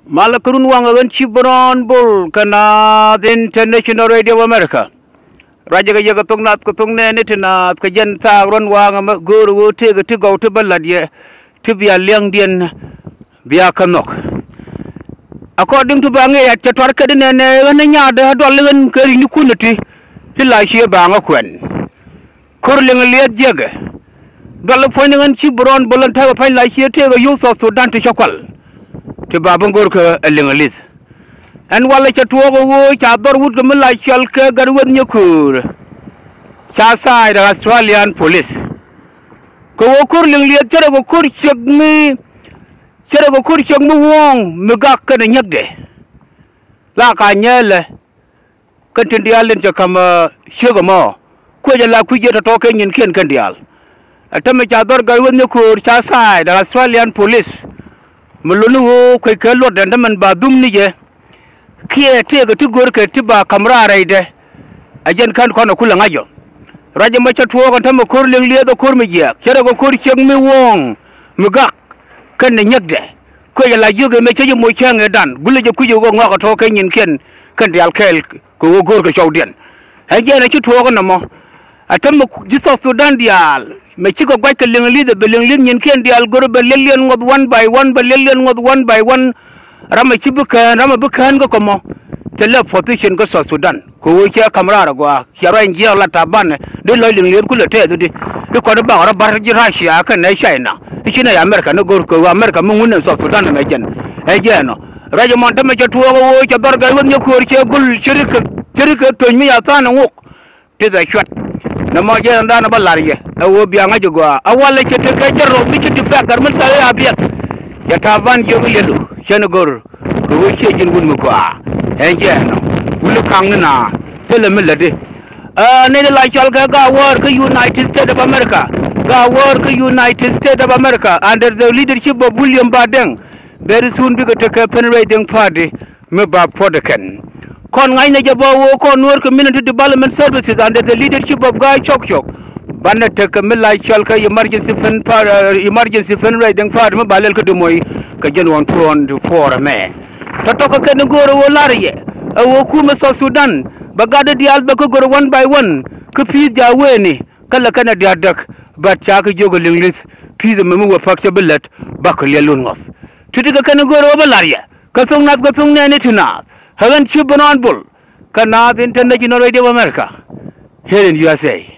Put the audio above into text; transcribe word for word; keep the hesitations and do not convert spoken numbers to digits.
Malɛ kɛ run waŋ ɛ ɣän ci Brown Bol kä Naath International Radio of America. Ruacɛ kɛ yɛ kɛ thok nath kɛ thok nɛɛni ti naath kɛ jɛn thaak ruɔ̱n waŋ ɛmɛ go̱o̱r ɣöö tëëkɛ ti gɔw ti bä la̱t yɛ ti bia liɛŋdiɛn bia kä nhɔk. According to ba ŋiɛc cɛ tuar kɛ di nɛnɛ ɣän ɛ nyaatdä dual ɣän kɛ ri̱cnikun ɛ ti ti la cië baaŋä kuɛn. Ko̱r liŋ liɛth jiäkɛ. Dual puɔ̱nyni ɣän ci Brown Bol ɛn tekɛ pa̱ny la cië tëëkɛ yio̱w South Sudan ti cä kual. Ti ba bi go̱rkɛ ɛ liŋ li̱th. Ɛn walɛ cɛ tuɔɔk ɛ ɣöö ca dhɔr wut kɛ mi la cɔal kɛ Gatwec Nyaköör. Ca tha̱a̱c rɛ Australian Police. Kɛ ɣöö ko̱r liŋ liɛth cärɛ kɛ ko̱r ciek mi, cärɛ kɛ ko̱r ciek mi wuɔ̱ɔ̱ŋ mi gak kɛnɛ nyäkdɛ. La ka nyɛɛlɛ. Kɛn tin diaal tin cɛ ka̱m, ɛ, ciek ɛmɔ. Kuecɛ la kui̱c yɛ tɔ̱tɔ̱ kɛ nyinkiɛn kɛn diaal. Ɛ tämɛ ca dhɔr Gatwec Nyaköör ca tha̱a̱c da̱k Australian Police. Mi luni ɣöö kuec kɛ luɔtdɛn tämɛn ba dhum ni jɛ. Kiɛ tëëkɛ ti görkɛ ti ba ka̱m raar rɛydɛ. Ɛ jɛn kän kɔn ɛ kulɛ ŋa̱c ɔ. Ruac ɛmɔ cä tuɔɔk ɛn tämɛ ko̱r liŋ liɛth ɛ ko̱r mi jiääk. Cärɛ kɛ ko̱r ciek mi wuɔ̱ɔ̱ŋ mi gak. Kɛn ni nyäkdɛ. Kuecɛ la jiök ɛmɛ cä ji̱ moc cäŋ ëëdan. Gulɛ jɛ kui̱c ɛ ɣöö ŋɔak ɛ tɔ̱ kɛ nyinkiɛn. Kɛn diaal kɛɛl kɛ ɣöö go̱o̱rkɛ cɔwdiɛn. Ɛn jɛn ɛ ci tuɔɔk ɛn ɛmɔ. Ɛ tämɛ ji̱ South Sudan diaal mɛ cikɛ gua̱c kɛ liŋ li̱th ɛ bɛ liŋ li̱th nyinkiɛn diaal go̱r bɛ liɛl liɛn ŋuɔth one by one, bɛ liɛl liɛn ŋuɔth one by one. Ram ɛ ci bi kään, ram ɛ bi kään kä kɔmɔ. Thilɛ position kä South Sudan kɛ ɣöö cɛ ka̱m raar ɛ gɔaa. Cia ruac in jiɛɛk la Taban ɛ di lɔc liŋ lieth kulɛ tɛth di. Di kɔn di bak rɔ bar ji̱ Russia kɛnɛ China. I̱ ci nɛy America ni go̱r kɛ ɣöö America mi ŋun ɛn South Sudan ɛmɛ jɛn. Ɛ jɛɛn ɔ. Ruac ɛmɔn tämɛ cɛ tuɔɔk ɛ ɣöö cɛ dhɔr Gatwec Nyaköör cɛ gul ci ri kɛ, ci ri kɛ thöny mi ya tha̱a̱n ɛ ŋok. Ti dhɛ cuat. Nɛ mɔ jɛɛn dan ɛ bä la̱r yɛ ɛ ɣöö bia ŋa̱c ɛ gɔaa. Ɛ walɛ cɛ tekɛ jɛ rɔth mi ci ti fɛk gär mi thɛk i̱ a biɛth. Cɛ Taban jiök i̱ yɛlu cɛn go̱r. Kɛ ɣöö ciɛ ji̱n wut mi gɔaa. Ɛn jɛɛn ɔ. Wuli ka̱ŋ ni na. Thilɛ mi lätdi. Ɛ nɛy ti la cɔal kɛ Gawäär kä United States of America. Gawäär kä United States of America under the leadership of William Badeng. Very soon bikɛ tekɛ fundraising party mi ba puɔ̱t ɛ kɛn. Kɔn ŋa̱cnɛ jɛ bä ɣöö kɔn Nuer Community Development Services under the leadership of Guy Cɔk Cɔk. Banɛ tekɛ mi la cɔal kɛ emergency fund par-, ɛ, emergency fundraising party mi ba lɛl kä di moc kɛ jɛn ɣɔn twenty four ɛmɛ. Tɔ̱tɔ̱ kɛ kɛn go̱o̱rä ɣöö la̱rä yɛ ɛ ɣöö kumɛ South Sudan bɛ gatdä diaal bɛ kä go̱r one by one kä pi̱i̱th ja̱ weni kä lɛ kɛnɛ dia̱t däk. But ca kɛ jiök ɛ liŋ li̱th pi̱i̱th ɛmɛ mi wä pa̱k cɛ bi lät. Bakɛ liɛl lun ŋɔth. Ti̱ti̱ kɛ kɛn go̱o̱rä ɣöö bä la̱r yɛ kɛ thok nath kɛ thok nɛɛni ti naath. Ɛ ɣän ci Brown Bol kä Naath International Radio of America. Here in U S A.